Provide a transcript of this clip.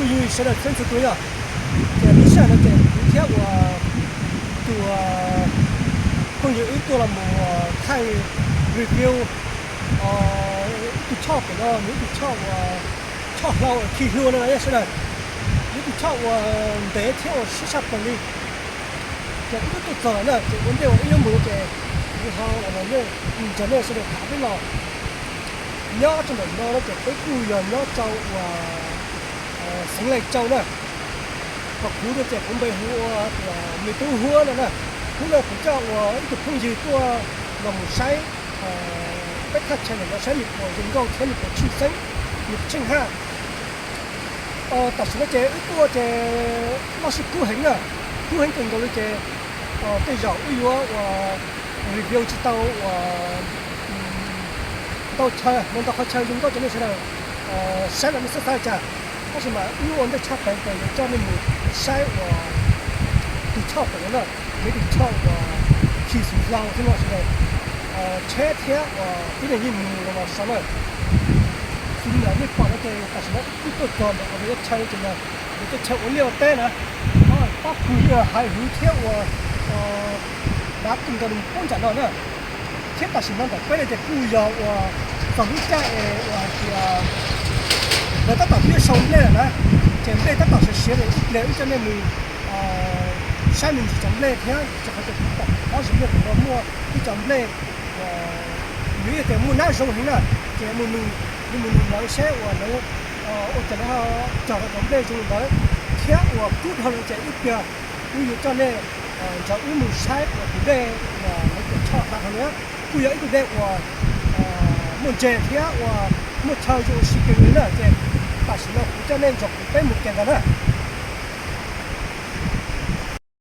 Yug sawv daws txhua txhua tus yog, ces lub sij hawm no ces kuv thiab uas tus phooj ywg wb tuaj los mus thaij review ib tug choj pem no, nws ib tug choj uas choj hlau khi hlua no na sawv daws, nws ib tug choj uas ntev thiab uas siab tshaj plaws li. Ces wb twb tuaj txog na, ces ua ntej uas wb yuav mus ces kuv ho uas los nrog nej sawv daws tham peb los. Nyob rau ntawm no no ces peb kuj yog nyob rau uas xeev Lai Châu na. Ho kuv no ces kuv npe hu ua tias me tub Huab no na. Hnub no kuv coj uas ib tug phooj ywg tuaj los mus saib peb thaj chaw ntawm no saib nws puas zoo nkauj thiab nws puas tshwj xeeb, nws puas tsheej haj. Tam sim no ces wb tuaj ces loj sij kub heev na, kub heev kawg nkaus li ces tej zaum wb yuav uas review tsis tau uas ntau chaw, ntau qhov chaw zoo nkauj rau nej sawv daws saib los nej xav xav li cas. Tab sis mas wb ua ntej tshaj plaws ces yuav coj nej mus saib uas tus choj pem no na, nws tus choj uas khi xwm hlau thiab no sawv daws, tsheb thiab uas tib neeg yeej mus los los so na. Xws li ntawm nej pom no ces tam sim no wb tuaj txog ntawm uas lawv cov chaw ces yog lawv cov chaw ua liaj ua teb na, pob kws yeej hais hwv thiab uas dav kawg nkaus li poob nram no na. Thiab tam sim no ntawm peb no ces kuj yog uas txog lub caij es uas hais tias lawv tab tom twb yuav sau nplej lawm na, ces nplej tab tom siav siav li. Ib pliag wb coj nej mus saib me ntsis cov nplej thiab, rau qhov tias kuv pom ob zos nplej pem no muaj ib co nplej uas yus tias muaj nab zoo heev na, ces mus nug, mus nug lawv saib uas lawv ua cas lawv ho cog tau cov nplej zoo li ntawd thiab uas kub dhau lawm ces ib pliag wb yuav coj nej nrog wb mus saib uas tus dej uas lawv cov choj dav dhau li. Kuj yog ib tug dej uas muaj ntses thiab uas muaj chaw zoo ua si kawg li na, ces tam sim no kuv coj nej nrog kuv peb mus kiag ntag na.